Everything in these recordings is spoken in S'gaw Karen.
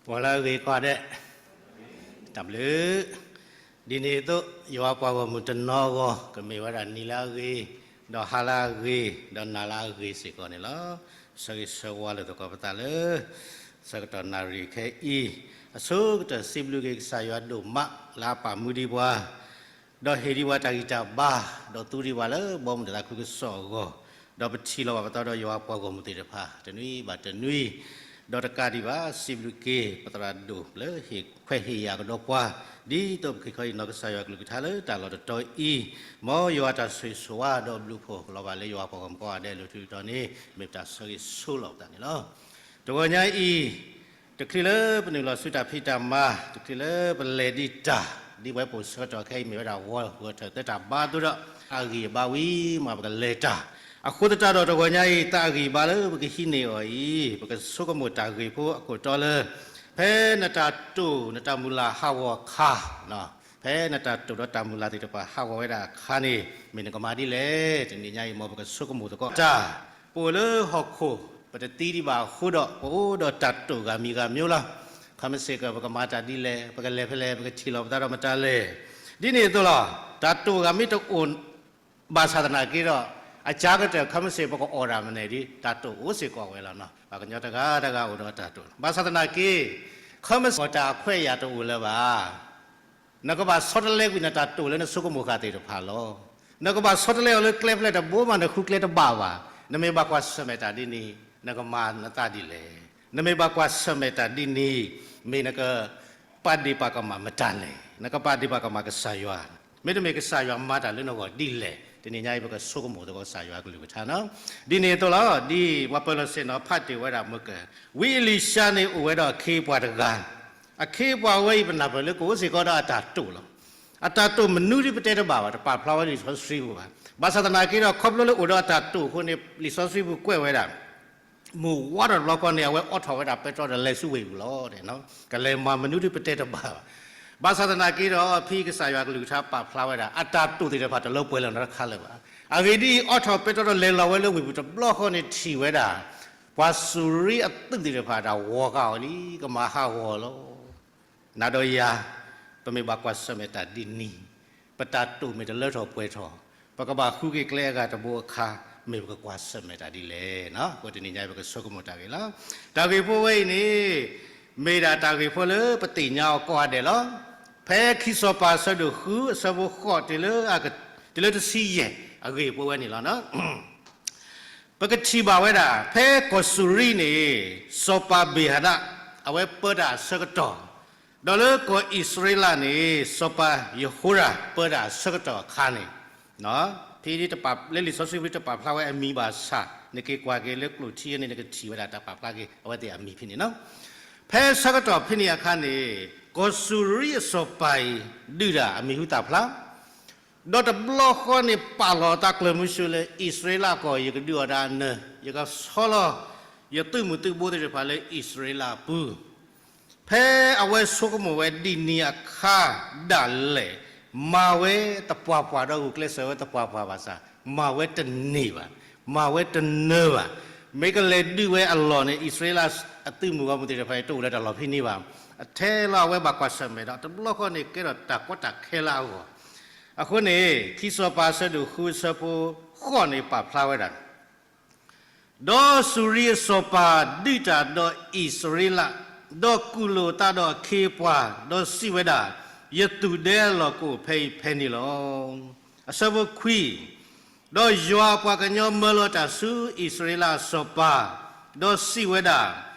ဂီၤလၢအဂ့ၤကိးဂၤဒဲး, တၢ်ဘျုး, ဒ်န့ၣ်အသိး ယွၤပှၤဂီၢ်မုၢ်တနီၤအဂီၢ် ကမ့ၢ်ဝဲဒၣ်နံၤလၢအဂ့ၤ, ဒီးဟါလၢအဂ့ၤ, ဒီးနၤလၢအဂ့ၤစ့ၢ်ကီးန့ၣ်လီၤ. ဆၢဂ့ၤဆၢဝါလိာ်သကိးပသးလၢ ဆၢကတီၢ်နၣ်ရံၣ်ခဲအံၤ, အဆိကတၢၢ်စံးဘျုးက့ၤကစၢ်ယွၤဒိၣ်မး လၢအပာ်မူဒံးပှၤ ဒီးဟ့ၣ်ဒံးပှၤတၢ်ဂံၢ်တၢ်ဘါ, ဒီးသူဒံးပှၤလၢဘီမုၢ်သးခုကစီၣ်အဂီၢ်, ဒီးပထံၣ်လိာ်ဘၣ်ပသးဒီးယွၤပှၤဂီၢ်မုၢ်သ့ၣ်တဖၣ် တနွံဘၣ်တနွံ, ဒီးတကးဒံးဘၣ် စံးဘျုးက့ၤ ပသရၣ်ဒိၣ်လၢဟ့ၣ်ခွဲးဟ့ၣ်ယာ်ကဒီးပှၤ, ဒ်သိးပက့ၤခီအံၤနီၢ်ကစၢ်ယွၤကလုၢ်ကထါလၢတၢ်လီၢ်တတီၤအံၤ, မ်ယွၤတၢ်ဆိၣ်ဂ့ၤဆိၣ်ဝါဒီးဘျုးဖှိၣ်ကလီၤဘၣ်လၢယွၤပှၤဂီၢ်မုၢ်ကိးဂၤဒဲး လၢခံကတၢၢ်န့ၣ် မ့ၢ်ပတၢ်ဆၢဂ့ၤဆၢဝါလိာ်ပသးန့ၣ်လီၤ. တဂီၤညါအံၤ တချုးလၢပနုာ်လီၤဆူတၢ်ဖံးတၢ်မၤ, တချုးလၢပလဲၤဒံးတၢ်, ဒ်ပဝဲပအိၣ်ဆၢကတီၢ်ခဲအံၤ မ့ၢ်ဝဲဒၣ်ဝီဂီၤထၢၣ်သၢတၢ်ဘါအသိးဒီး အဂံၢ်အဘါဝံၤမးပကလဲၤတၢ်, အဃိသတးဒီးတဂီၤညါအံၤ တၢ်အဂံၢ်အဘါလၢပကဟံးန့ၢ်အီၤအံၤ ပကဆိကမိၣ်တၢ်ဂ့ၢ်ဖိအခိၣ်တီလၢ ဖဲနတၢ်တိာ်နတၢ်မုၢ်လၢ်ဟးဂီၤအခါ, ဖဲနတၢ်တိာ်ဒီးတၢ်မုၢ်လၢ်သ့ၣ်တဖၣ်ဟးဂီၤဝဲဒၣ်အခါန့ၣ် မ့ၢ်နကမၤဒ်လဲၣ်. တနံၤညါအံၤ မ်ပကဆိကမိၣ်သကိးတၢ်, ပအိၣ်လၢဟီၣ်ခိၣ် ပတသံဒံးဘၣ်အဃိဒီး ပအိၣ်ဒီးတၢ်တိာ်ဂၤမံၤဂၤမံၤလီၤ. ခီမ့ၢ်စ့ၢ်ကီး ပကမၤတၢ်ဒ်လဲၣ်, ပကလဲၤဖဲလဲၣ်, ပကထံၣ်လိာ်ပသးဒီးမတၤလဲၣ်. ဒ်န့ၣ်အသိးလီၤ. တၢ်တိာ်ဂၤမ့ၢ်တအိၣ် ဘၣ်ဆၣ်သနာ်က့ဒီး အကါကတၢၢ် ခီမ့ၢ်စ့ၢ် ပကအိၣ်ဒၣ်မနုၤဒ် တၢ်တိာ်အိၣ်စ့ၢ်ကီးဝဲလီၤနီၤ. ပှၤကညီတဂၤတဂၤအိၣ်ဒီးတၢ်တိာ်, ဘၣ်ဆၣ်သနာ်က့ ခီမ့ၢ်စ့ၢ်ကီးတၢ်အခွဲးအယာ်တအိၣ်လၢၤဘၣ် နကဘၣ်ဆီတလဲကွံာ်နတၢ်တိာ်လၢနဆိကမိၣ်ဃာ်သ့ၣ်တဖၣ်လီၤ. နကဘၣ်ဆီတလဲအီၤလၢကျဲဖဲလဲၣ်တဘိမး နဃုကျဲတဘၣ်ဘၣ်. နမ့ၢ်ဘၣ်ကွၢ်ဆၢၣ်မဲာ်တၢ်ဒ်န့ၣ် နကမၤနသးဒ်လဲၣ်. နမ့ၢ်ဘၣ်ကွၢ်ဆၢၣ်မဲာ်တၢ်ဒ်န့ၣ် မ့ၢ်နက ပာ်ဒ့ၣ်ပာ်ကမၣ်မတၤလဲၣ်. နကပာ်ဒ့ၣ်ပာ်ကမၣ်ကစၢ်ယွၤ, မ့တမ့ၢ်ကစၢ်ယွၤမၤတၢ်လၢနဂီၢ်ဒ်လဲၣ်. တနံၤညါအံၤ ပကဆိကမိၣ်သကိးကစၢ်ယွၤအကလုၢ်ကထါနီၤ. ဒ်န့ၣ်အသိးလီၤ. ဒ်ပှၤပၢၤလီၢ်ဆ့ၣ်နီၤဖးတ့ၢ်ဝဲဒၣ်မုၢ်ကၢၢ်, ဝံအ့လံၡါန့ၣ်အိၣ်ဝဲဒီးအခ့အပှၤတဂၤ, အခ့အပှၤဝဲအံၤ ပနၢ်ပၢၢ်လၢကအိၣ်စ့ၢ်ကီးဒီးအတၢ်တိာ်လီၤ. အတၢ်တိာ်မနုၤဒ်ပတဲတဘၣ်ဘၣ်, တပာ်ဖျါဝဲလၢလံာ်စီဆှံပူၤဘၣ်. ဘၣ်ဆၣ်သနာ်က့ဒီး ခီဖျိလၢအိၣ်ဒီးအတၢ်တိာ်အဃိန့ၣ် လံာ်စီဆှံပူၤကွဲးဝဲဒၣ် မုၢ်ဝါထီၣ်တဘျီဃီန့ၣ် အဝဲအိးထီၣ်ဝဲဒၣ်ပဲတြီဒီးလဲၤဆူဝ့ၢ်ပူၤလီၤ. ကလဲၤမၤမနုၤဒ်ပတဲတဘၣ်ဘၣ်. ဘၣ်ဆၣ်သနာ်က့ဒီး ဖဲကစၢ်ယွၤအကလုၢ်ကထါပာ်ဖျါဝဲဒၣ် အတၢ်တိာ်သ့ၣ်တဖၣ်တလၢပှဲၤလၢၤနီတခါလၢၤဘၣ်. အဂ့ၢ်ဒ်အံၤ, အိးထီၣ်ပဲတြီဒီးလဲၤလီၤဝဲလၢဝ့ၢ်ပူၤတဘျီဃီန့ၣ် ထံၣ်ဝဲဒၣ် ပှၤစူၤရံအသုးသ့ၣ်တဖၣ် တၢ်ဝီၤဃာ်အီၤလံ, ကမၤဟးဂီၤလီၤ. နၤဒီးယၤ, ပမ့ၢ်ဘၣ်ကွၢ်ဆၢၣ်မဲာ်တၢ်ဒ်န့ၣ်, ပတၢ်တိာ်မ့ၢ်တလၢထီၣ်ပှဲၤထီၣ်, ပကဘၣ်ဃုက့ၤကျဲအဂၤတဘိအခါ, မ့ၢ်ပကကွၢ်ဆၢၣ်မဲာ်တၢ်ဒ်လဲၣ်. အဃိတနံၤညါအံၤ ပကဆိကမိၣ်တၢ်ဂ့ၢ်လီၤ. တၢ်ဂ့ၢ်ဖိဝဲအံၤန့ၣ် မ့ၢ်ဒၣ်တၢ်ဂ့ၢ်ဖိလၢပသ့ၣ်ညါအီၤကိးဂၤဒဲးလီၤ. ဖဲခံစီၤပၤအဆၢဒိၣ်ဃု အဆၢဖိဃိး တုၤလၢတဆံယဲၢ် အဂ့ၢ်ဖိဝဲန့ၣ်လီၤ. ပကထံၣ်ဘၣ်ဝဲဒၣ် ဖဲကီၢ်စူၤရံန့ၣ် စီၤပၤဘ့ၣ်ဟဒၣ် အဝဲပၢတၢ်အဆၢကတီၢ်, ဒီးလၢကီၢ်အံၣ်စရ့လးန့ၣ် စီၤပၤယဟိရၣ်ပၢတၢ်အဆၢကတီၢ်အခါန့ၣ်, ဖဲလံာ်စီဆှံပူၤ တပာ်ဖျါဝဲအမံၤဘၣ်ဆၣ် နက့ၤကွၢ်က့ၤလၢကျိာ်ထံန့ၣ် နကထံၣ်ဝဲဒၣ်တၢ်ပာ်ဖျါက့ၤ အဝဲသ့ၣ်အမံၤဖဲန့ၣ်လီၤ. ဖဲဆၢကတီၢ်ဖဲန့ၣ်အခါန့ၣ် ကီၢ်စူၤရံအစီၤပၤအံၤ ဒုးတၢ်အမံၤဟူသၣ်ဖျါ ဒီးတဘျီဃီန့ၣ် ပာ်လီၤအသးကျၢၤမုဆူလၢ အံၣ်စရ့လးကီၢ် ယကဒုးအီၣ်ဒၣ်အနၢၤ, ယကဆီလီၤ ယသုးမုၢ်သုးဘိသ့ၣ်တဖၣ်လၢအံၣ်စရ့လးအပူၤ, ဖဲအဝဲဆိကမိၣ်ဝဲဒ်န့ၣ်အခါဒၣ်လဲာ်, မၤဝဲသပှၢ်ပှၢ်ဒီးဂုာ်ကျဲးစၢးဝဲသပှၢ်ပှၢ်ဘၣ်ဆၣ်, မၤဝဲတန့ၢ်ဘၣ်, မၤဝဲတနၢၤဘၣ်. မ့ၢ်ကလဲၤဒုးဝဲအလီၢ်န့ၣ် အံၣ်စရ့လးအသုးမုၢ်ဂီၢ်မုၢ်သ့ၣ်တဖၣ်အံၤ တအိၣ်လၢတၢ်လီၢ်ဖဲန့ၣ်ဘၣ်. အထဲလီၤအဝဲဘၣ်ကွၢ်ဆၢၣ်မဲာ်ဒီး တဘျီဃီန့ၣ်ကဲထီၣ်တၢ်ကီတၢ်ခဲလၢအဂီၢ်, အဃိန့ၣ် ခံစီၤပၤအဆၢဒိၣ်ဃု အဆၢဖိဃိးန့ၣ်ပာ်ဖျါဝဲဒၣ် ဒီးစူၤရံအစီၤပၤဒုးတၢ်ဒီးအံၣ်စရ့လး, ဒီးကူၣ်လိာ်သးဒီးအခ့အပှၤ, ဒီးစံးဝဲဒၣ်, ယသူၣ်ဒဲအလီၢ်ကအိၣ်ဖဲအံၤဖဲန့ၣ်လီၤ. အဆၢဖိခွံ, ဒီးယွၤအပှၤကညီမၢလီၤတၢ်ဆူအံၣ်စရ့လးအစီၤပၤ, ဒီးစံးဝဲဒၣ်,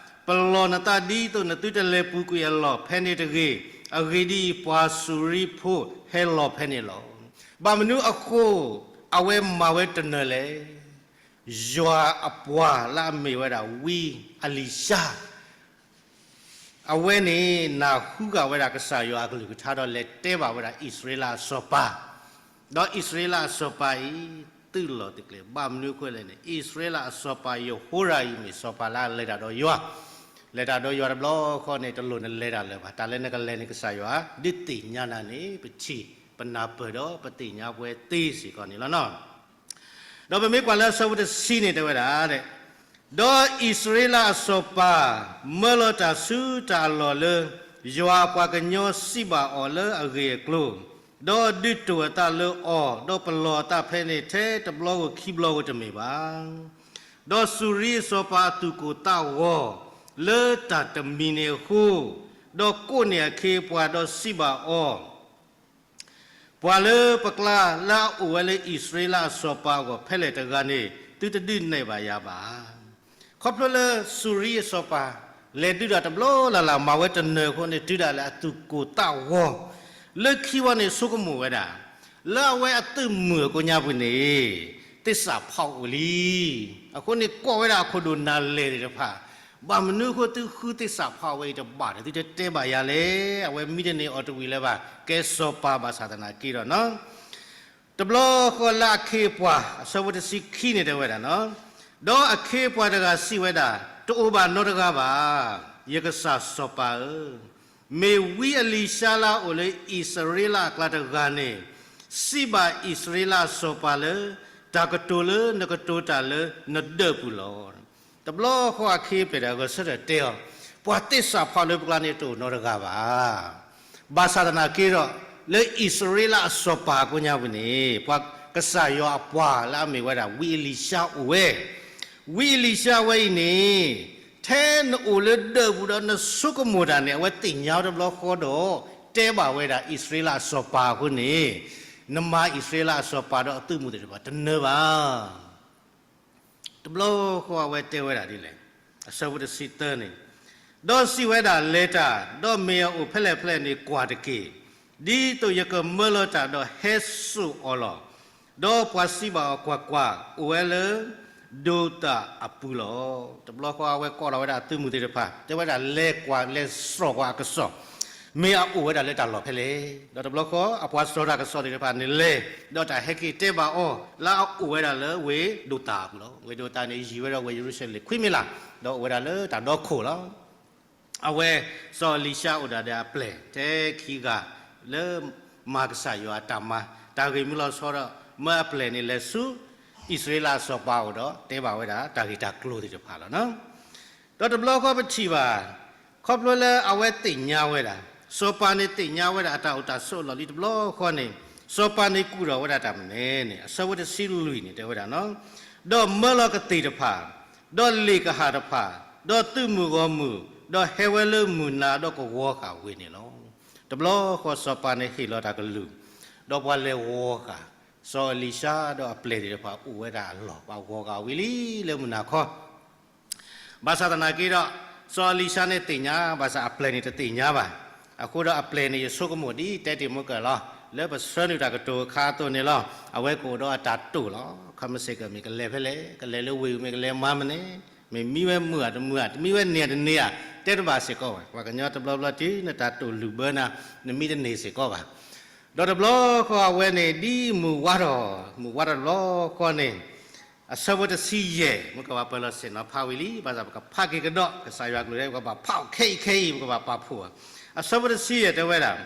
ပလီၢ်နသးဒ်သိးနသုတလဲၤပူၤကွံာ်အလီၢ်ဖဲန့ၣ်တဂ့ၤ, အဂ့ၢ်ဒ်အံၤ, ပှၤစူၤရံဖိဟဲလီၤဖဲန့ၣ်လီၤ. ဘၣ်မနုၤအဃိ အဝဲမၤဝဲတနၢၤလဲၣ်. ယွၤအပှၤလၢအမ့ၢ်ဝဲဒၣ်ဝံအ့လံၡါ အဝဲန့ၣ် နၢ်ဟူဃာ်ဝဲဒၣ်ကစၢ်ယွၤအကလုၢ်ကထါဒီးလဲၤတဲဘၣ်ဝဲဒၣ်အံၣ်စရ့လးအစီၤပၤ, ဒီးအံၣ်စရ့လးအစီၤပၤအံၤ သုးလီၢ်သုးကျဲၤ, ဘၣ်မနုၤအဃိလဲၣ်န့ၣ် အံၣ်စရ့လးအစီၤပၤယဟိရၣ်အံၤမ့ၢ်စီၤပၤလၢအလဲၤတၢ်ဒီးယွၤ, လဲၤတၢ်ဒီးယွၤတဘျီဃီန့ၣ် တလိၣ်နလဲၤတၢ်လၢၤဘၣ်. တၢ်လၢနကလဲၤန့ၣ် ကစၢ်ယွၤဒုးသ့ၣ်ညါနၤန့ၣ် ပထံၣ် ပနၢ်ပၢၢ်ဒီးပသ့ၣ်ညါပဝဲသ့စ့ၢ်ကီးန့ၣ်လီၤ. ဒီးပမ့ၢ်ကွၢ်လၢအဆၢဖိတဆံန့ၣ်တဲဝဲဒၣ်, ဒီးအံၣ်စရ့လးအစီၤပၤ မၢလီၤတၢ်ဆူတၢ်အလီၢ်လၢ ယွၤအပှၤကညီစံးဘၣ်အီၤလၢအဂ့ၢ်အကျိၤ, ဒီးဒုးတိၢ်အသးလၢအီၤ, ဒီးပလီၢ်အသးဖဲန့ၣ် ထဲတဘျီဧိၤခံဘျီဧိၤတမ့ၢ်ဘၣ်. ဒီးစူၤရံအစီၤပၤအသူၣ်ကိၢ်သးဂီၤလၢတၢ်တမံၤန့ၣ်အဃိ, ဒီးကိးန့ၢ်အခ့အပှၤ ဒီးစံးဘၣ်အီၤ, ပှၤလၢပကျါလၢအအိၣ်ဝဲလၢအံၣ်စရ့လးအစီၤပၤအဂီၢ်ဖဲလဲၣ်တဂၤန့ၣ် သုတဒုးနဲၣ်ဘၣ်ယၤဘၣ်. ခီဖျိလၢစူၤရံအစီၤပၤ လဲၤဒုးတၢ်တဘျီလၢ်လၢ် မၤဝဲတနၢၤအဃိန့ၣ် တုၤဒၣ်လဲာ်အသူၣ်ကိၢ်သးဂီၤ, လၢခံဝံၤန့ၣ်ဆိကမိၣ်ဝဲဒၣ် လၢအဝဲအသုးမုၢ်အကိးညါပူၤန့ၣ် သစ္စာဖောက်အိၣ်လံ. အဃိန့ၣ်ကိးဝဲဒၣ်အခိၣ်ဒိၣ်နၢ်လဲၢ်သ့ၣ်တဖၣ်, ဘၣ်မနုၤအဃိသုဃုသစ္စာဖောက်ဝဲအံၤတဘၣ်ဒီး သုတတဲဘၣ်ယၤလဲၣ်. အဝဲမံတန့ၢ်အီၤတဝံၤလၢၤဘၣ်, ကဲစီၤပၤဘၣ်ဆၣ်သနာ်က့ဒီးနီၤ တဘျီဃီလၢအခ့အပှၤ အဆၢဖိတဆံခံန့ၣ်တဲဝဲဒၣ်နီၤ, ဒီးအခ့အပှၤတဂၤစံးဝဲဒၣ်, တအိၣ်ဘၣ်နီတဂၤဘၣ်, ယကစၢ်စီၤပၤဧၢ, မ့ၢ်ဝံအလံၤၡါလၢအအိၣ်လၢအံၣ်စရ့လးအကျါတဂၤန့ၣ် စံးဘၣ်အံၣ်စရ့လးအစီၤပၤလၢ တၢ်ကတိၤလၢနကတိၤတၢ်လၢနဒၢးပူၤလီၤ. တဘျီဃီအခ့အပှၤတဂၤဂဲၤဆၢထၢၣ်တဲအီၤ, ပှၤသစ္စာဖောက်လၢပကျါန့ၣ်တအိၣ်နီတဂၤဘၣ်. ဘၣ်ဆၣ်သနာ်က့ဒီး လၢအံၣ်စရ့လးအစီၤပၤအကိးညါပူၤန့ၣ် ပှၤကစၢ်ယွၤအပှၤလၢအမ့ၢ်ဝဲဒၣ်ဝံအလံၤၡါအိၣ်ဝဲ, ဝံအလံၤၡါဝဲအံၤန့ၣ် ထဲနအိၣ်လၢဒၢးပူၤဒီးနဆိကမိၣ်တၢ်န့ၣ် အဝဲသ့ၣ်ညါဝဲတဘျီဃီဒီး တဲဘၣ်ဝဲဒၣ်အံၣ်စရ့လးအစီၤပၤအဃိန့ၣ် နမၤအံၣ်စရ့လးအစီၤပၤဒီးအသုးမုၢ်သ့ၣ်တဖၣ်တနၢၤဘၣ်. တဘျီဃီအဝဲတဲဝဲဒၣ်ဒ်လဲၣ်, အဆၢဖိတဆံသၢန့ၣ်, ဒီးစံးဝဲဒၣ်လဲၤတၢ်, ဒီးမ့ၢ်အအိၣ်ဖဲလဲၣ်ဖဲလဲၣ်န့ၣ်ကွၢ်တက့ၢ်, ဒ်သိးယကမၢလီၤတၢ်ဒီးဟဲစိာ်အီၤလီၤ. ဒီးပှၤစံးဘၣ်အီၤ, ကွၢ်ကွၢ်, အိၣ်ဝဲလၢ ဒိၣ်သၣ်အပူၤလီၤ. တဘျီဃီအဝဲကိးလီၤဝဲဒၣ်အသုးမုၢ်သ့ၣ်တဖၣ်, တဲဝဲဒၣ်လဲၤကွၢ်လဲၤစိာ်ကွၢ်အကစီၣ်, မ့ၢ်အအိၣ်ဝဲဒၣ်လၢတၢ်လီၢ်ဖဲလဲၣ်. ဒီးတဘျီဃီအပှၤစိာ်တၢ်ကစီၣ်သ့ၣ်တဖၣ်န့ၣ်လဲၤ, ဒီးတၢ်ဟဲက့ၤတဲဘၣ်အီၤ လၢအအိၣ်ဝဲဒၣ်လၢဝ့ၢ်ဒိၣ်သၣ်အပူၤလီၤ. ဝ့ၢ်ဒိၣ်သၣ်န့ၣ်ယံၤဝဲဒၣ်ဝ့ၢ်ယရူၤၡလ့ၣ်ခွံမံၤလး, ဒီးအိၣ်ဝဲဒၣ်လၢတၢ်ဒီခိၣ်လီၤ. အဝဲ စီၤအလံၤၡါအိၣ်ဒၣ်ဒီးအပျဲၢ်ထဲခံဂၤ လၢမၤကစၢ်ယွၤအတၢ်မၤ, တၢ်ဂ့ၢ်မုၢ်လီၤဆီဒီး မၢအပျဲၢ်န့ၣ်လဲၤဆူ အံၣ်စရ့လးအစီၤပၤအအိၣ်ဒီး တဲဘၣ်ဝဲဒၣ်တၢ်ဂ့ၢ်တၢ်ကျိၤသ့ၣ်တဖၣ်လီၤ. ဒီးတဘျီဃီပထံၣ်ဘၣ်, ခီဖျိလၢအဝဲသ့ၣ်ညါဝဲဒၣ်, စီၤပၤန့ၣ်သ့ၣ်ညါဝဲဒၣ်အတၢ်အိၣ်တၢ်ဆိးအလီၢ်လံတဘျီဃီန့ၣ်, စီၤပၤန့ၣ်ကူၣ်ထီၣ်ဝဲဒၣ်တၢ်မနုၤလဲၣ်န့ၣ် အဆၢဖိတဆံလွံၢ်န့ၣ်တဲဝဲဒၣ်နီၤ, ဒီးမၢလီၤကသ့ၣ်တဖၣ်, ဒီးလ့ၣ်ကဟၣ်တဖၣ်, ဒီးသုးမုၢ်ဂီၢ်မုၢ်, ဒီးဟဲဝဲလၢမုၢ်နၤဒီးကဝီၤဃာ်ဝ့ၢ်န့ၣ်လီၤ. တဘျီဃီစီၤပၤန့ၣ်ဟ့ၣ်လီၤတၢ်ကလုၢ်, ဒီးပှၤလဲၤဝီၤဃာ်, စီၤအလံၤၡါဒီးအပျဲၢ်သ့ၣ်တဖၣ်အိၣ်ဝဲဒၣ်အလီၢ်, ပှၤဝီၤဃာ်ဝံၤလံလၢမုၢ်နၤခီ ဘၣ်ဆၣ်သနာ်က့ဒီး, စီၤအလံၤၡါန့ၣ်သ့ၣ်ညါ, ဘၣ်ဆၣ်အပျဲၢ်န့ၣ်တသ့ၣ်ညါဘၣ်. အဃိဒီးအပျဲၢ်န့ၣ် ယဆိကမိၣ်ဒ်တဲတ့ၢ်မုၢ်ကၢၢ်လီၤ, လၢပဆှၢနုာ်တၢ်ကတိၤအခါအသိးန့ၣ်လီၤ. အဝဲကအိၣ်ဒီးအတၢ်တိာ်လီၤ. ခီမ့ၢ်စ့ၢ်ကီးမ့ၢ်ကလဲၤဖဲလဲၣ်, ကလဲၤလၢဝ့ၢ်မ့ၢ်ကလဲၤမၤမနုၤ, မ့ၢ်မံဝဲမုာ်ဧါတမုာ်ဧါ, တမံဝဲန့ၢ်ဧါတန့ၢ်ဧါ, တဲတဘၣ်စ့ၢ်ကီးဘၣ်. ပှၤကညီတဘျီဘျီတုၤနတၢ်တိာ်လုၢ်ဘၢနၤ, နမံတန့ၢ်စ့ၢ်ကီးဘၣ်. ဒီးတဘျီဃီအဝဲန့ၣ် ဒ်မုၢ်ဝါထီၣ်, မုၢ်ဝါထီၣ်တဘျီဃီန့ၣ် အဆၢဖိတဆံယဲၢ်, မုၢ်ကဘၣ်ပၢၢ်လီၤဆ့ၣ်နီၤဖးဝံၤလံ, ဘၣ်ဆၣ်ပကဖးက့ၤကဒီး, ကစၢ်ယွၤကလုၢ်ဒဲး ပကဘၣ်ဖးအီၤခဲအံၤခဲအံၤ, ပကဘၣ်ပာ်ဖှိၣ်. အဆၢဖိတဆံယဲၢ်တဲဝဲဒၣ်,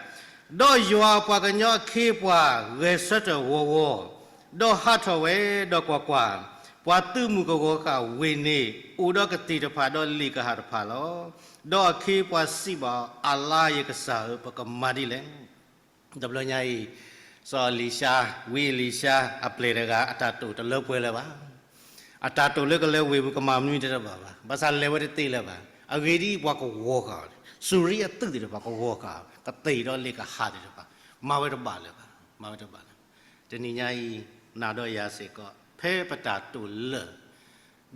ဒီးယွၤအပှၤကညီအခ့အပှၤဂဲၤဆၢထၢၣ်ဝီၤဝီၤ, ဒီးဟးထီၣ်ဝဲ, ဒီးကွၢ်ကွၢ်, ပှၤသုးမုၢ်ကဝီၤဃာ်ဝ့ၢ်န့ၣ် အိၣ်ဒီးကသ့ၣ်တဖၣ်ဒီးလ့ၣ်ကဟၣ်တဖၣ်လီၤ. ဒီးအခ့အပှၤစံးဘၣ်အီၤ, အါလါယကစၢ်ဧၢ, ပကမၤဒ်လဲၣ်. တဘျီညါအံၤ, စီၤအလံၤၡါ, ဝံအလံၤၡါ, အပျဲၢ်တဂၤ အတၢ်တိာ်တလၢပှဲၤလၢၤဘၣ်. အတၢ်တိာ်လၢကလဲၤဝ့ၢ်ပူၤကမၤမနုၤတဘၣ်ဘၣ်. ဘၣ်ဆၣ်လဲၤဝဲတသ့လၢၤဘၣ်. အဂ့ၢ်ဒ်အံၤ, ပှၤကဝီၤဃာ်အီၤ, စူၤရံအသုးသ့ၣ်တဖၣ်ကဝီၤဃာ်အီၤ, ကသ့ၣ်ဒီးလ့ၣ်ကဟၣ်သ့ၣ်တဖၣ်, မၤဝဲတဘၣ်လၢၤဘၣ်, မၤဝဲတဘၣ်လၢၤ. တနံၤညါအံၤ, နၤဒီးယၤစ့ၢ်ကီး, ဖဲပတၢ်တိာ်လၢာ်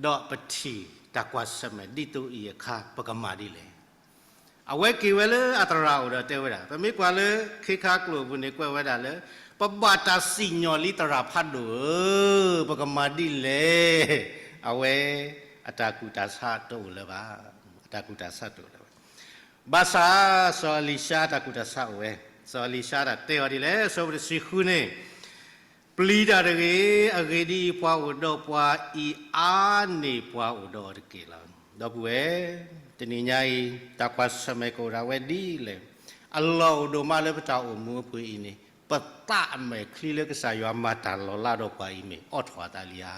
ဒီးပထံၣ်တၢ်ကွၢ်ဆၢၣ်မဲာ်ဒ်သိးအံၤအခါ ပကမၤဒ်လဲၣ်. အဝဲက့ၤဝဲလၢအသရၣ်အိၣ်ဒီးတဲဝဲဒၣ်, ပမ့ၢ်ကွၢ်လၢခ့ခါကျိာ်အပူၤန့ၣ် ကွဲးဝဲဒၣ်လၢ ပဘၣ်တၢ်စံၣ်ညီၣ်လံသရၣ်ဖးဒိၣ်ဧၢ, ပကမၤဒ်လဲၣ်. အဝဲ အတၢ်ကူၣ်တၢ်ဆးတအိၣ်လၢၤဘၣ်, အတၢ်ကူၣ်တၢ်ဆးတအိၣ်လၢၤဘၣ်. ဘၣ်ဆၣ် စီၤအလံၤၡါတၢ်ကူၣ်တၢ်ဆးအိၣ်ဝဲ, စီၤအလံၤၡါတၢ်တဲအီၤဒ်လဲၣ်, အဆၢဖိတဆံဃုန့ၣ် ပျံၤတၢ်တဂ့ၤ, အဂ့ၢ်ဒ်အံၤ, ပှၤအိၣ်ဒီးပှၤအံၤအါန့ၢ်ပှၤအိၣ်ဒီးအီၤတက့ၢ်လီၤ. ဒီပုၢ်ဝဲၢ်, တနံၤညါအံၤ တၢ်ကွၢ်ဆၢၣ်မဲာ်ကအိၣ်ဒၣ်ဝဲဒ်လဲၣ်. အလီၢ်အိၣ်ဒိၣ်မးလၢပတၢ်အိၣ်မူအပူၤအံၤန့ၣ်, ပသးအမဲာ်ချံလၢကစၢ်ယွၤမၤတၢ်လီၤလးဒီးပှၤအံၤမ့ၢ်အိးထီၣ်အသးလံဧါ.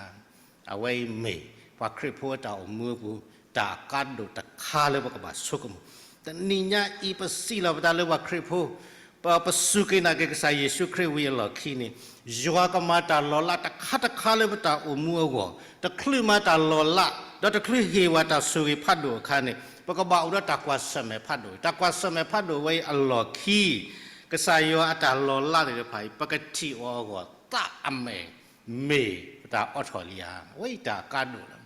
အဝဲအံၤမ့ၢ် ပှၤခရံာ်ဖိအတၢ်အိၣ်မူအပူၤ တၢ်အကါဒိၣ်တခါလၢပကဘၣ်ဆိကမိၣ်. တနံၤညါအံၤ ပစံးလီၤပသးလၢပှၤခရံာ်ဖိ ပ ပစူၢ်က့ၤနာ်က့ၤကစၢ်ယ့ၣ်ၡူးခရံာ်ဝံၤအလီၢ်ခံန့ၣ် ယွၤကမၤတၢ်လီၤလးတခါတခါလၢပတၢ်အိၣ်မူအဂီၢ်, တချုးမၤတၢ်လီၤလး ဒီးတချုးဟ့ၣ်ဝဲတၢ်ဆိၣ်ဂ့ၤဖးဒိၣ်အခါန့ၣ် ပကဘၣ်အိၣ်ဒီးတၢ်ကွၢ်ဆၢၣ်မဲာ်ဖးဒိၣ်, တၢ်ကွၢ်ဆၢၣ်မဲာ်ဖးဒိၣ်ဝဲအံၤအလီၢ်ခံ ကစၢ်ယွၤအတၢ်လီၤလးသ့ၣ်တဖၣ်အံၤ ပကထံၣ်အီၤအဂီၢ် သးအမဲာ်မ့ၢ်ပတၢ်အိးထီၣ်လံဧါ. အဝဲအံၤတၢ်အကါဒိၣ်လီၤ.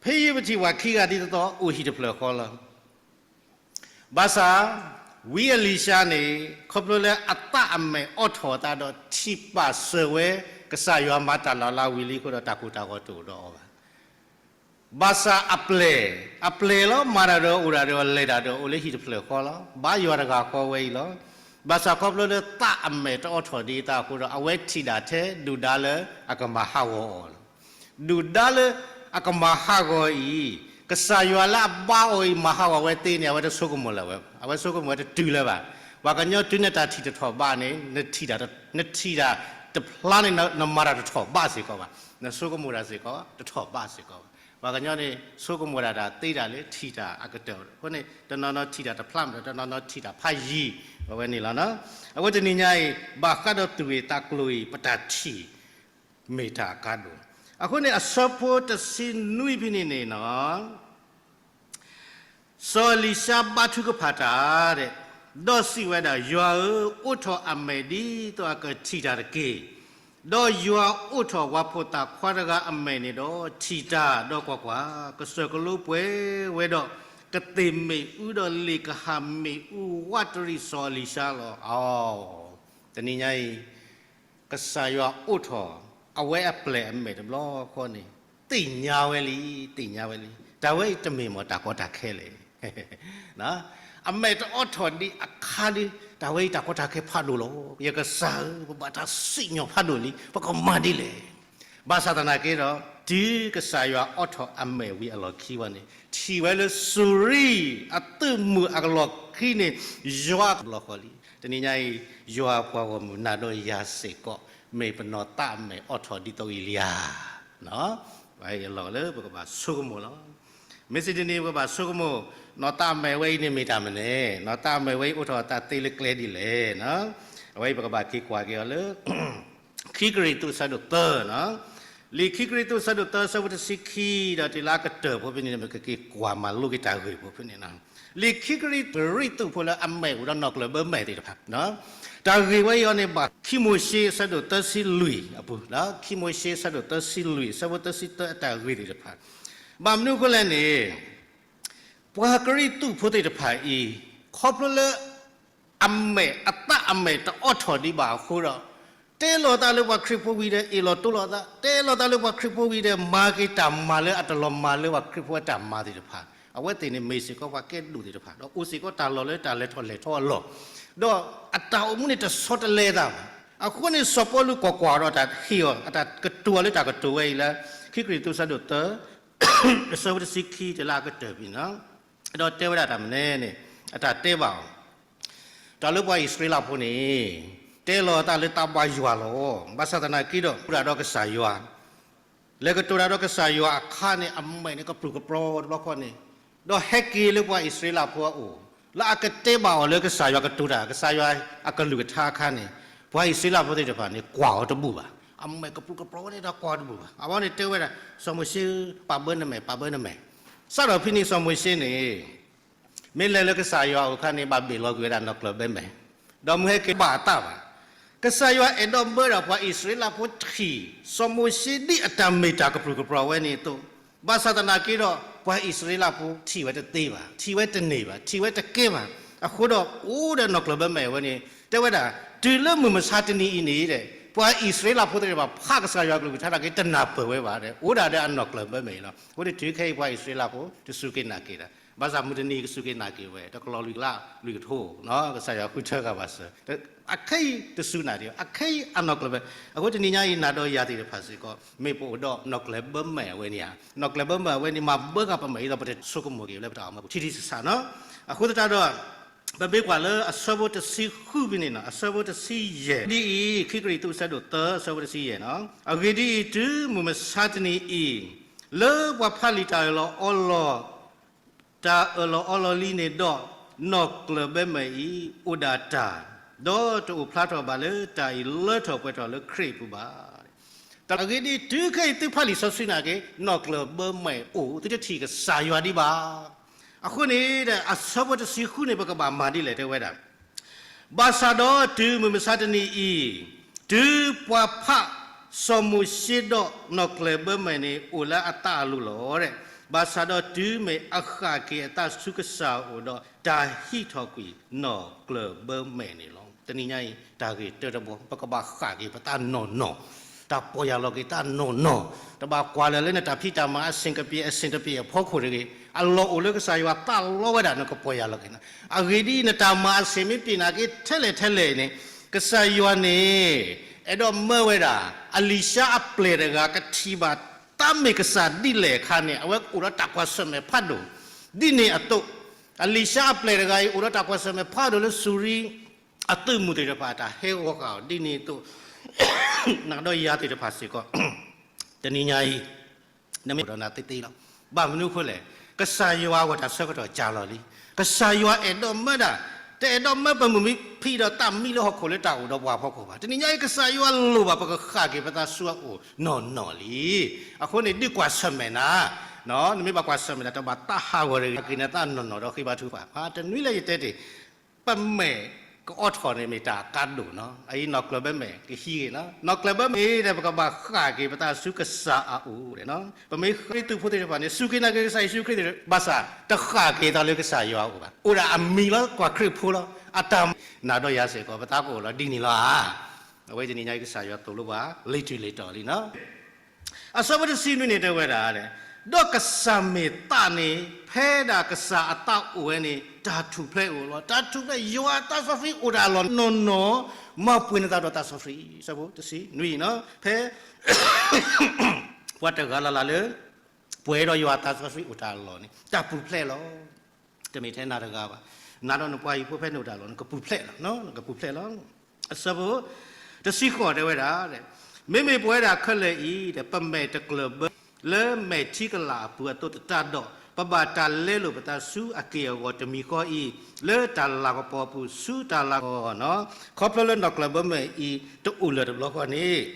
ဖဲအံၤပထံၣ်ပှၤခံဂၤဒ်သိးသိး အိၣ်ဟံၣ်တဖျၢၣ်ဃီလီၤ. ဘၣ်ဆၣ် ဝံအလံၤၡါန့ၣ် ခီဖျိလၢအသးအမဲာ်အိးထီၣ်အသးဒီးထံၣ်ပာ်စၢၤဝဲ ကစၢ်ယွၤမၤတၢ်လီၤလးဝံၤလံအဃိဒီး တၢ်ကိၢ်တၢ်ဂီၤတအိၣ်ဒီးအီၤဘၣ်. ဘၣ်ဆၣ်အပျဲၢ်, အပျဲၢ်လီၤ မၤတၢ်ဒီးအိၣ်တၢ်ဒီး လဲၤတၢ်ဒီးအိၣ်လၢဟံၣ်တဖျၢၣ်ဃီလီၤ. ဘါယွၤတဂၤဃီဝဲအံၤလီၤ. ဘၣ်ဆၣ်ခီဖျိလၢသးအမဲာ်တအိးထီၣ်ဒံးအသးအဃိဒီး အဝဲထံၣ်ဒၣ်ထဲဒုၣ်ဒါလၢအကမၤဟးဂီၤအီၤလီၤ. ဒုၣ်ဒါလၢအကမၤဟးဂီၤအံၤ, ကစၢ်ယွၤလၢအဘါအီၤအံၤ မၤဟးဂီၤဝဲသ့န့ၣ် အဝဲတဆိကမိၣ်လၢၤဝဲ, အဝဲဆိကမိၣ်ဝဲတတုၤလၢၤဘၣ်. ပှၤကညီတုၤနတၢ်ထံၣ်တထီၣ်ဘးန့ၣ် နထံၣ်တၢ်, နထံၣ်တၢ်တဖျါန့ၣ် နမၤတၢ်တထီၣ်ဘးစ့ၢ်ကီးဘၣ်, နဆိကမိၣ်တၢ်စ့ၢ်ကီး တထီၣ်ဘးစ့ၢ်ကီးဘၣ်. ပှၤကညီန့ၣ် ဆိကမိၣ်တၢ်တၢ်သ့တၢ်လၢထံၣ်တၢ်အကတၢၢ်အဃိန့ၣ် တနီၤနီၤထံၣ်တၢ်တဖျါမးဒီး တနီၤနီၤထံၣ်တၢ်ဖးယံၤ အဝဲန့ၣ်လီၤ. အဃိတနံၤညါအံၤ ဘၣ်ဃးဒီးသူၣ်ဂ့ၢ်သးကျိၤအံၤ ပတၢ်ထံၣ် မ့ၢ်တၢ်အကါဒိၣ်. အဃိန့ၣ် အဆၢဖိတဆံနွံဖဲန့ၣ်န့ၣ်နီၤ စီၤအလံၤၡါဘါထုကဖၣ်တၢ်ဒဲး, ဒီးစံးဝဲဒၣ်, ယွၤဧၢ, အိးထီၣ်အမဲာ်ဒ်သိးအကထံၣ်တၢ်တက့ၢ်. ဒီးယွၤအိးထီၣ်ပှၤဖိသၣ်ခွါတဂၤအမဲာ်န့ၣ်ဒီး ထံၣ်တၢ်, ဒီးကွၢ်ကွၢ်, ကစၢၢ်ကလိပှဲၤဝဲဒီး ကသ့ၣ်မ့ၣ်အူဒီးလ့ၣ်ကဟၣ်မ့ၣ်အူဝးတရံးစီၤအလံၤၡါလီၤ. အီ, တနံၤညါအံၤ ကစၢ်ယွၤအိးထီၣ် အဝဲအပျဲၢ်အမဲာ်တဘျီဃီန့ၣ် သ့ၣ်ညါဝဲလံ, သ့ၣ်ညါဝဲလံ. တၢ်ဝဲအံၤတမ့ၢ်မ့ၢ်တၢ်ကီတၢ်ခဲလဲၣ်. အမဲာ်တအိးထီၣ်ဒံးအခါဒီး တၢ်ဝဲအံၤတၢ်ကီတၢ်ခဲဖးဒိၣ်လီၤ. ယကစၢ်ဧၢ, ပဘၣ်တၢ်စံၣ်ညီၣ်ဖးဒိၣ်လံ, ပကမၤဒ်လဲၣ်. ဘၣ်ဆၣ်သနာ်က့ဒီး တုၤကစၢ်ယွၤအိးထီၣ်အမဲာ်ဝံၤအလီၢ်ခံဝဲန့ၣ် ထံၣ်ဝဲလၢစူၤရံအသုးမုၢ်အလီၢ်ခံန့ၣ် ယွၤအဘျီဃီလံ. တနံၤညါအံၤ ယွၤပှၤဂီၢ်မုၢ်နၤဒီးယၤစ့ၢ်ကီး မ့ၢ်ပနီၢ်သးအမဲာ်အိးထီၣ်ဒ်သိးအံၤလံဧါ. ပှၤအံၤအလီၢ်လၢပကဘၣ်ဆိကမိၣ်လီၤ. မ့ၢ်စံးဒ်န့ၣ် ပကဘၣ်ဆိကမိၣ် နီၢ်သးအမဲာ်ဝဲအံၤန့ၣ်မ့ၢ်တၢ်မနုၤလဲၣ်, နီၢ်သးအမဲာ်ဝဲအံၤအိးထီၣ်အသးသ့လၢကျဲဒ်လဲၣ်. အဝဲအံၤပကဘၣ်က့ၤကွၢ်က့ၤအီၤလၢ ခံကရံၣ်သူးအဆၢဒိၣ်သၢ, လံာ်ခံကရံၣ်သူးအဆၢဒိၣ်သၢ အဆၢဖိတဆံခံ ဒီးတုၤလၢအကတၢၢ်ဖိဖဲန့ၣ် ပကက့ၤကွၢ်မၤလိက့ၤတၢ်ဂ့ၢ်ဖိဖဲန့ၣ်လီၤ. လံာ်ခံကရံၣ်သူးဖိလၢအမဲာ်အိၣ်ဒီးနီၢ်ကျၢၢ်ဘၢမဲာ်သ့ၣ်တဖၣ် တၢ်ဂ့ၢ်ဝဲအံၤအီၤန့ၣ် ဘၣ်ခံမိၤၡ့အဆၢဒိၣ်သၢဆံလွံၢ်အပူၤ, ခံမိၤၡ့အဆၢဒိၣ်သၢဆံလွံၢ် အဆၢဖိသၢဆံသၢအတၢ်ဂ့ၢ်သ့ၣ်တဖၣ်. ဘၣ်မနုၤအဃိလဲၣ်န့ၣ် ပှၤကရံၣ်သူးဖိသ့ၣ်တဖၣ်အံၤ ခီဖျိလၢ အမဲာ်အသးအမဲာ်တအိးထီၣ်ဒံးဘၣ်အဃိဒီး တဲလီၤသးလၢပှၤခရံာ်ဖိဝံၤဒီး အ့ၣ်လိာ်တိလိာ်သး, တဲလီၤသးလၢပှၤခရံာ်ဖိဝံၤဒီး မၤက့ၤတၢ်မၤလၢအတလီၤမၢ်လၢပှၤခရံာ်ဖိအတၢ်မၤသ့ၣ်တဖၣ်, အဝဲသ့ၣ်န့ၣ်မ့ၢ်စ့ၢ်ကီးပှၤကဲဒိၣ်သ့ၣ်တဖၣ် ဒီးအိၣ်စ့ၢ်ကီးတၢ်လီၢ်လၢတၢ်လဲၤထီၣ်လဲၤထီအလီၢ်, ဒီးအတၢ်အိၣ်မူန့ၣ်တဆီတလဲအသးဘၣ်. အဃိန့ၣ် စီၤပီလူးကွၢ်ကွၢ်ဒီးတၢ်ဟ့ၣ်အီၤ အတၢ်ကတိၤအီၤလၢတၢ်ကတိၤဝဲအံၤလၢ ခံကရံၣ်သူးအဆၢဒိၣ်သၢ အဆၢဖိတဆံခံတုၤလၢအကတၢၢ်ဖဲန့ၣ်လီၤ. ဒီးတဲဝဲဒၣ်တၢ်မနုၤလဲၣ်န့ၣ် အတၢ်တဲဘၣ်အီၤ တၢ်လၢပှၤအံၣ်စရ့လးဖိန့ၣ် တဲလီၤအသးလၢသးဘါယွၤလီၤ. ဘၣ်ဆၣ်သနာ်က့ဒီး ကတိၤတၢ်ဒီးကစၢ်ယွၤ, လဲၤကတိၤတၢ်ဒီးကစၢ်ယွၤအခါန့ၣ် အမဲာ်န့ၣ်ကပြုၢ်ကပြီၤတဘျီဃီန့ၣ်, ဒီးဟဲက့ၤလၢပှၤအံၣ်စရ့လးဖိအအိၣ်, လၢအကတဲဘၣ်အီၤလၢကစၢ်ယွၤကတိၤတၢ် ကစၢ်ယွၤအကလုၢ်ကထါအခါန့ၣ်, ပှၤအံၣ်စရ့လးဖိသ့ၣ်တဖၣ်န့ၣ် ကွၢ်အီၤတဘူၣ်ဘၣ်. အမဲာ်ကပြုၢ်ကပြီၤဝဲန့ၣ်ဒီးကွၢ်အီၤတဘူၣ်ဘၣ်. အဝဲန့ၣ်တဲဝဲဒၣ် စီၤမိၤၡ့ ပာ်ဘၢနမဲာ် ပာ်ဘၢနမဲာ်. စးထီၣ်ဖဲန့ၣ် စီၤမိၤၡ့န့ၣ် မ့ၢ်လဲၤလၢကစၢ်ယွၤအအိၣ်အခါန့ၣ် ဘၣ်ဘ့ၣ်လီၤကွံာ်ဝဲဒၣ်နီၢ်ကျၢၢ်ဘၢမဲာ်, ဒီးမုၢ်ဟဲက့ၤဘၣ်အသးဘၣ်. ကစၢ်ယွၤအဲၣ်ဒိးဘၢဒီးပှၤအံၣ်စရ့လးဖိထံၣ် စီၤမိၤၡ့ဒ်အတၢ်မ့ၢ်တၢ်ကပြုၢ်ကပြီၤဝဲန့ၣ်အသိး, ဘၣ်ဆၣ်သနာ်က့ဒီး ပှၤအံၣ်စရ့လးဖိထံၣ်ဝဲတသ့ဘၣ်, ထံၣ်ဝဲတန့ၢ်ဘၣ်, ထံၣ်ဝဲတကဲဘၣ်. အဃိဒီးအိၣ်ဒီးနီၢ်ကျၢၢ်ဘၢမဲာ်ဝဲန့ၣ် တဲဝဲဒၣ် တုၤလၢမုၢ်မဆါတနံၤအံၤန့ၣ် ပှၤအံၣ်စရ့လးဖိသ့ၣ်တဖၣ် ဖးကစၢ်ယွၤအကလုၢ်ကထါနာ်က့ တနၢ်ပၢၢ်ဝဲဘၣ်ဒီး အိၣ်ဒၣ်ဒီးအနီၢ်ကျၢၢ်ဘၢမဲာ်အံၤလီၤ. အဃိန့ၣ်တုၤခဲအံၤပှၤအံၣ်စရ့လးဖိ တစူၢ်က့ၤနာ်က့ၤတၢ်, ဘၣ်ဆၣ်မုၢ်တနံၤကစူၢ်က့ၤနာ်က့ၤဝဲ တကလီၤလွံၢ်ကလးလွံၢ်ကထိ ကစၢ်ယွၤဃုထၢဃာ်ဘၣ်စၢၤ, အခဲအံၤတစူၢ်နာ်က့ၤ, အခဲအံၤအနီၢ်ကျၢၢ်ဘၢ, အဃိတနံၤညါအံၤ နၤဒီးယၤသ့ၣ်တဖၣ်စ့ၢ်ကီး မ့ၢ်ပအိၣ်ဒီးနီၢ်ကျၢၢ်ဘၢမဲာ်အဝဲန့ၣ်ဧါ, နီၢ်ကျၢၢ်ဘၢမဲာ်အဝဲန့ၣ် မၤဘၢဃာ်ပမဲာ်အံၤဒီး ပတဆိကမိၣ်က့ၤလၢပတၢ်အိၣ်မူပူၤ ထံထံဆးဆးနီၤ. အဃိသတးဒီး ပမ့ၢ်ကွၢ်လၢအဆၢဖိတဆံဃုဖဲန့ၣ်နီၤ, အဆၢဖိတဆံယဲၢ်, ဒ်အံၤ ခံကရံၣ်သူးအဆၢဒိၣ်သၢ အဆၢဖိတဆံယဲၢ်နီၤ, အဂ့ၢ်ဒ်အံၤ, တုၤမုၢ်မဆါတနံၤအံၤ လၢပှၤဖးလံာ်တၢ်အၢၣ်လီၤအီလီၤ, တၢ်အၢၣ်လီၤအီလီၤလံန့ၣ်ဒီး, နီၢ်ကျၢၢ်ဘၢမဲာ်အံၤ အိၣ်ဒၣ်တၢ်, ဒီးတအိၣ်ဖျါထီၣ်ဘၣ်လၢတၢ်အံၤလၢထီၣ်ပှဲၤထီၣ်လၢခရံာ်အပူၤဘၣ်. အဂ့ၢ်ဒ်အံၤ, တုၤခဲအံၤသုဖးလံာ်စီဆှံနာ်က့, နီၢ်ကျၢၢ်ဘၢမဲာ်အိၣ်, သုတထံၣ်ကစၢ်ယွၤဒံးဘၣ်. အဃိန့ၣ်ဒီး အဆၢဖိတဆံဃုန့ၣ် ပကဘၣ်မၤဒ်လဲၣ်တဲဝဲဒၣ်, ဘၣ်ဆၣ်ဒီးတုၤမုၢ်မဆါတနံၤအံၤ, တုၤပှၤဖးစီၤမိၤၡ့ဒီးနီၢ်ကျၢၢ်ဘၢမဲာ်န့ၣ် အိၣ်လၢအသးအလိၤလီၤ. ဘၣ်ဆၣ်ဒီးတုၤမ့ၢ်အဃၣ်က့ၤအသးဆူကစၢ်အအိၣ်ဒီး, တၢ်ဟံးထီၣ်ကွံာ်နီၢ်ကျၢၢ်ဘၢမဲာ်န့ၣ်လီၤ. တနံၤညါအံၤ တၢ်ဂ့ၢ်တၢတဘီ ပကဘၣ်ဃၣ်က့ၤပသးနီၢ်နီၢ်, တၢ်ပီၢ်ယၢ်လီၤက့ၤသးနီၢ်နီၢ်, တဘၣ်ကွၢ်လၢာ်လၢနတၢ်ဖံးတၢ်မၤအဆ့ၣ်ကပ့ၤအဆ့ၣ်တပ့ၤအဖီခိၣ်တဂ့ၤ, အလီၢ်အိၣ်လၢကစၢ်ယွၤသးလီဝဲဒၣ် နကပီၢ်ယၢ်လီၤက့ၤနၤ. အဂ့ၢ်ဒ်အံၤ, နတၢ်မၤအဆ့ၣ်မ့ၢ်ပ့ၤနာ်က့ထဲလဲၣ်ထဲလဲၣ်န့ၣ်, ကစၢ်ယွၤန့ၣ် အဲၣ်ဒိးမၢဝဲဒၣ် အလံၤၡါအပျဲၢ်တဂၤ ကထံၣ်ဘၣ်တၢ်မ့ၢ်ကစၢ်ဒ်လဲၣ်အခါန့ၣ်, အဝဲအိၣ်ဒီးတၢ်ကွၢ်ဆၢၣ်မဲာ်ဖးဒိၣ်, ဒ်န့ၣ်အသိး, အလံၤၡါအပျဲၢ်တဂၤအံၤ အိၣ်ဒီးတၢ်ကွၢ်ဆၢၣ်မဲာ်ဖးဒိၣ်လၢစူၤရံ အသုးမုၢ်သ့ၣ်တဖၣ် တၢ်ဟဲဂီၤဃာ်အီၤဒ်န့ၣ်အသိး, နၤဒီးယၤသ့ၣ်တဖၣ်စ့ၢ်ကီး, တနံၤညါအံၤ နမ့ၢ်အိၣ်ဒီးနၤသ့သ့လီၤ. ဘၣ်မနုၤအဃိလဲၣ်, ကစၢ်ယွၤအဂီၢ်တၢ်ဆၢကတီၢ်ကၢ်လီၤလံ. ကစၢ်ယွၤအဲၣ်ဒိးမၢဒၣ်, တအဲၣ်ဒိးမၢပမုၢ်မံဖံးဒီးသးမံလၢဟီၣ်ခိၣ်လၢတၢ်အိၣ်ဒီးပှၤအဖီခိၣ်ဘၣ်. တနံၤညါအံၤ ကစၢ်ယွၤလိၣ်ဘၣ်ပကဃၣ်က့ၤပသးဆူအအိၣ်နီၢ်နီၢ်လံ. အဃိန့ၣ် ဒုးကွၢ်ဆၢၣ်မဲာ်နၤ, နမ့ၢ်ဘၣ်ကွၢ်ဆၢၣ်မဲာ်နၤ တဘၣ်သးဟးဂီၤတဂ့ၤ, ဃၣ်က့ၤနသးနီၢ်နီၢ်ဒီးဃ့ဘါထုကဖၣ်. တနွံလၢယတဲတ့ၢ် ပမဲာ်ကအီထီၣ်န့ၣ်မ့ၢ်တၢ်အကါဒိၣ်နီၤ, အအံၤနီၢ်ကျၢၢ်ဘၢမဲာ်ကဟံးဂ့ၤနီၤ, နီၢ်ကျၢၢ်ဘၢမဲာ်ဒီး ပကဘၣ်ဃၣ်က့ၤပသးဆူကစၢ်အအိၣ်. ပမ့ၢ်ဃ့သုးဖိသ့ၣ်တဖၣ်န့ၣ် စူၢ်က့ၤနာ်က့ၤကစၢ်ယ့ၣ်ၡူးခရံာ်, ဘၣ်ဆၣ်တဃၣ်က့ၤသးလၢကစၢ်ယွၤအအိၣ်ဘၣ်. အိၣ်ဒၣ်အမံၤလီၤ, ကွၢ်ခရံာ်ဖိလီၤ, အတၢ်မၤနၤဒီးယၤစ့ၢ်ကီး ပသးကအိၣ်လီၤဒ်န့ၣ်လီၤဧါ. အဝဲတနံၤညါအံၤ ကစၢ်ယွၤသိၣ်လိပှၤ လံာ်ထူၣ်လံာ်တီၤလံနီၤ. အဆၢဖိတဆံနွံန့ၣ် တဲဝဲဒၣ်, ဒီးကစၢ်မ့ၢ်သးန့ၣ် ဖဲဒၣ်ကစၢ်အသးအိၣ်ဝဲန့ၣ် တၢ်ထူၣ်ဖျဲးအိၣ်လီၤ. တၢ်ထူၣ်ဖျဲး, ယွၤအသးစီဆှံအိၣ်တၢ်လီၢ်နီၢ်နီၢ်, မၤပှဲၤနသးဒီးသးစီဆှံ. အဆၢဖိတဆံနွံနီၤ, ဖဲ ပှၤတဂၤလၢ်လၢ်လၢ ပှဲၤဒီးယွၤအသးစီဆှံအိၣ်တၢ်လီၢ်န့ၣ် တၢ်ပူၤဖျဲးလီၤ. တမ့ၢ်ထဲနၤတဂၤဘၣ်, နၤဒီးနပှၤဟံၣ်ဖိဖဲနအိၣ်တၢ်လီၢ်န့ၣ် ကပူၤဖျဲးလီၤ, ကပူၤဖျဲးလီၤ. အဆၢဖိတဆံဃိးတဲဝဲဒၣ်, မ့မ့ၢ်ပဝဲဒၣ်ခဲလၢာ်အံၤ ပမဲာ်တကျၢၢ်ဘၢ လၢမဲာ်ထံကလၤအပူၤအသိးသတးဒီး, ပဘၣ်တၢ်လဲလိာ်ပသးဆူအက့ၢ်အဂီၤတမံၤဃီအံၤ, လၢတၢ်လၤကပီၤအပူၤ ဆူတၢ်လၤကပီၤနီၤ. ခီဖျိလၢနီၢ်ကျၢၢ်ဘၢမဲာ်အံၤ တအိၣ်လၢၤတဘျီဃီန့ၣ်,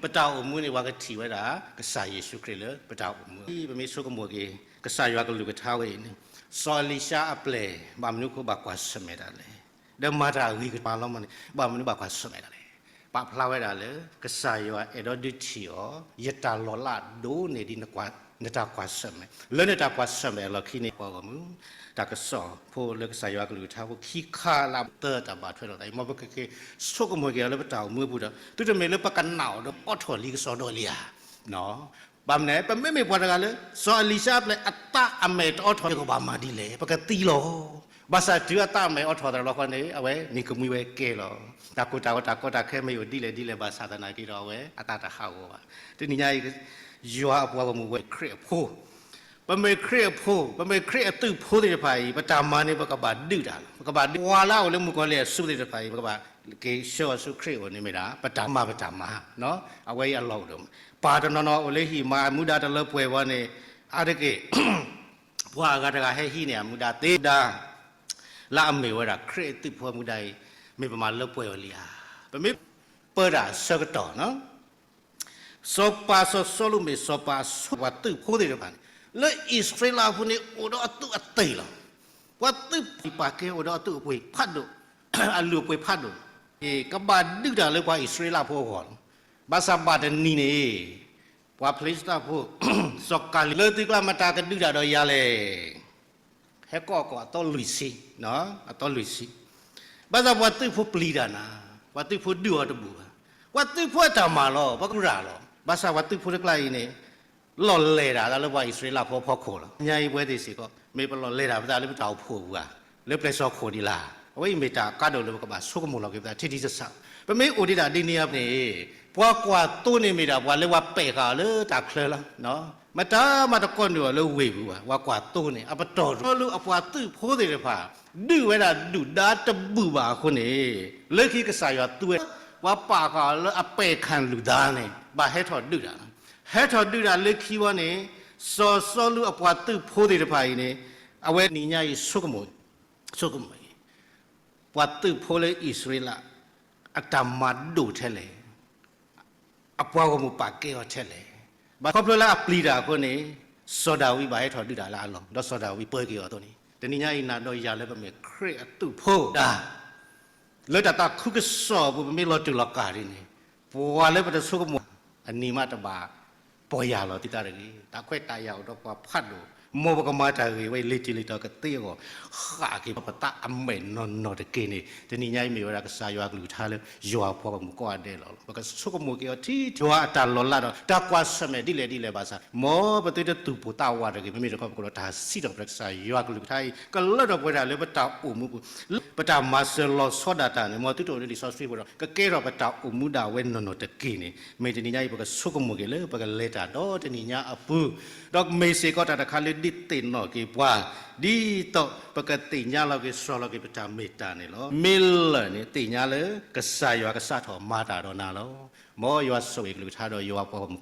ပတၢ်အိၣ်မူန့ၣ် ပှၤကထံၣ်ဝဲဒၣ် ကစၢ်ယ့ၣ်ၡူးခရံာ်လၢပတၢ်အိၣ်မူ. ပမ့ၢ်ဆိကမိၣ်က့ၤ ကစၢ်ယွၤကလုၢ်ကထါဝဲအံၤန့ၣ်, စီၤအလံၤၡါအပျဲၢ် ဘၣ်မနုၤအဃိဘၣ်ကွၢ်ဆၢၣ်မဲာ်ဒၣ်လဲာ်, ဒီးမၤတၢ်အဂ့ၤကတၢၢ်လီၤမးန့ၣ် ဘၣ်မနုၤဘၣ်ကွၢ်ဆၢၣ်မဲာ်ဒၣ်လဲာ်. ပာ်ဖျါဝဲဒၣ်လၢ ကစၢ်ယွၤအဲၣ်ဒိးဒုးထံၣ်အီၤ, ယတၢ်လီၤလးဒိၣ်န့ၢ်ဒံးနတၢ်ကွၢ်ဆၢၣ်မဲာ်, လၢနတၢ်ကွၢ်ဆၢၣ်မဲာ်အလီၢ်ခံန့ၣ် ပှၤဂီၢ်မုၢ်, တၢ်ကစီၣ်ဖိလၢကစၢ်ယွၤကလုၢ်ကထါဖိခံခါလၢအသၢတၢ်ဘၣ်ထွဲလိာ်သးအံၤ မ်ပကက့ၤဆိကမိၣ်က့ၤအီၤလၢပတၢ်အိၣ်မူအပူၤဒီး သုတမ့ၢ်လၢပကနၣ်အီၤဒီးအိးထီၣ်လံကစီဒီလံဧါ. ဘၣ်မနုၤလဲၣ်, ပမ့မ့ၢ်ပှၤတဂၤလၢ စီၤအလံၤၡါအပျဲၢ်အသးအမဲာ်တအိးထီၣ် ပကဘၣ်မၤဒ်လဲၣ်, ပကသံလီၤ. ဘၣ်ဆၣ်တုၤအသးအမဲာ်အိးထီၣ်သးတဘျီဃီန့ၣ် အဝဲနံၤကမှံဝဲကဲလီၤ. တၢ်ကိၢ်တၢ်ဂီၤတၢ်ကီတၢ်ခဲမ့ၢ်အိၣ်ဒ်လဲၣ်ဒ်လဲၣ်ဘၣ်ဆၣ်သနာ်က့ဒီး အဝဲအသးတဟးဂီၤဘၣ်. တနံၤညါအံၤ ယွၤအပှၤဂီၢ်မုၢ်ဝဲခရံာ်အဖိ ပမ့ၢ်ခရံာ်အဖိ, ပမ့ၢ်ခရံာ်အသုးဖိသ့ၣ်တဖၣ်အံၤ ပတၢ်မၤန့ၣ် ပကဘၣ်ဒုးတၢ်လီၤ. ပကဘၣ်ဒုးပှၤလၢအအိၣ်လၢမုၣ်ကီၤလံၢ်အစုသ့ၣ်တဖၣ်အံၤ ပကဘၣ်က့ၤဆှၢအီၤဆူခရံာ်အအိၣ်န့ၣ်မ့ၢ်ဒၣ် ပတၢ်မၤပတၢ်မၤ, အဝဲအံၤအလီၢ်အိၣ်ဒီး ပှၤတနီၤနီၤအိၣ်လၢဟံၣ်မၤအမူဒါတလၢပှဲၤဝဲန့ၣ်, အါတက့ၢ် ပှၤအဂၤတဂၤဟဲဟံးန့ၢ်အမူဒါသ့ဒါ လၢအမ့ၢ်ဝဲဒၣ်ခရံာ်အသုးဖိအမူဒါအံၤ မ့ၢ်ပမၤလၢပှဲၤဝဲလံဧါ. ပမ့ၢ်ပၢတၢ်အဆၢကတီၢ် စီၤပၤစီၤစီလူးမ့ၢ်စီၤပၤအဆိပှၤသုးဖိသ့ၣ်တဖၣ်န့ၣ် လၢအံၣ်စရ့လးဖိန့ၣ် အိၣ်ဒီးအသုးအသ့ၣ်လီၤ. ပှၤသုးပာ်ကဲအိၣ်ဒီးအသုးအပှ့ၤဖးဒိၣ်, အလုၢ်အပှ့ၤဖးဒိၣ်, ကဘၣ်ဒုးတၢ်လၢပှၤအံၣ်စရ့လးဖိအဂီၢ်လီၤ. ဘၣ်ဆၣ်ဘၣ်တနံၤန့ၣ် ပှၤဖလ့ၡသးဖိ စီၤကၤလံၤ လၢသုကျါမတၤကဒုးတၢ်ဒီးယၤလဲၣ် ဟဲကိးအကိးအသီလွံၢ်ဆံ, အသီလွံၢ်ဆံ, ဘၣ်ဆၣ်ပှၤသုးဖိပျံၤတၢ်နၤ, ပှၤသုးဖိဒုးအီၤတဘူၣ်ဘၣ်. ပှၤသုးဖိအတၢ်မၤလီၤ, ပှၤကရၢ်လီၤ. ဘၣ်ဆၣ်ပှၤသုးဖိတကျါအံၤန့ၣ် လီၢ်လဲၢ်တၢ်သးလၢပှၤအံၣ်စရ့လးဖိအဖီခိၣ်လီၤ. ညါအံၤပဝဲသ့ၣ်စ့ၢ်ကီး မ့ၢ်ပလီၢ်လဲၢ်တၢ်ပသးလၢပတၢ်အိၣ်ဖှိၣ်အပူၤဧါ, လၢပျဲၢ်စီၢ်ခိၣ်ဒံးလၢ်. အဝဲအံၤမ့ၢ်တၢ်ကါဒိၣ်လၢပကဘၣ်ဆိကမိၣ်လီၤက့ၤပသးထံထံဆးဆး. ပမ့ၢ်အိၣ်ဒံးတၢ်ဒ်န့ၣ်အပူၤန့ၣ် ပှၤကွၢ်သိန့ၣ်မ့ၢ်ဒၣ်ပှၤလၢပှၤပဲာ်ဃာ်အီၤလၢတၢ်ချၢလီၤ. မတၤမၤတကိးနုာ်အီၤလၢဝ့ၢ်ပူၤဘၣ်. ပှၤကွၢ်သိန့ၣ် အပတီၢ်ထီလၢအပှၤသုးဖိသ့ၣ်တဖၣ် ဒုးဝဲဒၣ်ဒုၣ်ဒါတဘူၣ်ဘၣ်အဃိန့ၣ်, လၢခံကစၢ်ယွၤသူဝဲ ပှၤပာ်ဃာ်အီၤလၢအပဲာ်ခၣ်လုၢ်သါန့ၣ် ဘၣ်ဟဲထီၣ်ဒုးတၢ်လီၤ. ဟဲထီၣ်ဒုးတၢ်လၢခံဝဲန့ၣ် စီၤစီလူးအပှၤသုးဖိသ့ၣ်တဖၣ်အံၤန့ၣ် အဝဲနံၤညါအံၤဆိကမိၣ်, ဆိကမိၣ်အံၤ ပှၤသုးဖိလၢအံၣ်စရ့လး အတၢ်မၤဒိၣ်ထဲလဲၣ်, အပှၤဂီၢ်မုၢ်ပာ်ကဲအီၤထဲလဲၣ်. ဘၣ်ခီဖျိလၢအပျံၤတၢ်အဃိန့ၣ် စီၤဒၤဝံးဘၣ်ဟဲထီၣ်ဒုးတၢ်လၢအလီၢ်, ဒီးစီၤဒၤဝံးပၢက့ၤအီၤအသိးန့ၣ် တနံၤညါအံၤနၤဒီးယၤလၢပမ့ၢ်ခရံာ်အသုးဖိတၢ် လၢတၢ်သးခုကစီၣ်အပူၤ ပမ့ၢ်လီၤတူာ်လီၤကာ်ဒ်န့ၣ် ပှၤလၢပတဆိကမိၣ် အနံၤမးတဘၣ်ပီၢ်ယၢ်လီၤသုသးတဂ့ၤ. တၢ်ခွဲးတၢ်ယာ်အိၣ်ဒီးပှၤဖးဒိၣ်, မ်ပကမၤတၢ်ဂ့ၢ်ဝဲအံၤ လ့ၤတံၢ်လ့ၤတီၤကသ့အဂီၢ် ဃၣ်က့ၤပသးအမဲာ်နီၢ်နီၢ်တက့ၢ်န့ၣ် တနံၤညါအံၤမ့ၢ်ဝဲဒၣ်ကစၢ်ယွၤကလုၢ်ကထါလၢ ယွၤအပှၤဂီၢ်မုၢ်ကိးဂၤဒဲးလီၤ. ပကဆိကမိၣ်က့ၤအီၤထံထံ ယွၤအတၢ်လီၤလးဒီး တၢ်ကွၢ်ဆၢၣ်မဲာ်ဒ်လဲၣ်ဒ်လဲၣ်ဘၣ်ဆၣ် မ်ပသုတသူၣ်ပိၢ်သးဝးတဂ့ၤ. မ့မ့ၢ်တခီပကဒီး တၢ်စံးထီၣ်ပတြၢၤကစၢ်ယွၤကလုၢ်ကထါအံၤ ကလၢထီၣ်ပှဲၤဒၣ်လၢပတၢ်အိၣ်မူပူၤ လၢပတၢ်မၤစၢၤလီၤဆီဒၣ်တၢ်န့ၣ် မ်သုတအိၣ်လၢလံာ်စီဆှံပူၤဒီး ကကဲထီၣ်ပတၢ်အိၣ်မူဒၣ်ဝဲနီၢ်နီၢ်တက့ၢ်န့ၣ် မ့ၢ်တနံၤညါအံၤ ပကဆိကမိၣ်က့ၤလၢပကလဲၤတၢ်ဒီးတနံၤညါအပူၤ ဒီးမ့ၢ်စ့ၢ်ကီးတၢ်တခါလၢဒုးသ့ၣ်နီၣ်က့ၤပှၤ ဒ်သိးပကသ့ၣ်ညါလီၤက့ၤစှီၤလီၤက့ၤပတၢ်မ့ၢ်တၢ်န့ၣ်လီၤ. မ့ၢ်လၢာ်န့ၣ် သ့ၣ်ညါလၢကစၢ်ယွၤကစးထီၣ်မၤတၢ်ဒီးနၤလီၤ. မ်ယွၤဆိၣ်ဂ့ၤကလုၢ်ကထါဒီးယွၤပှၤဂီၢ်မုၢ်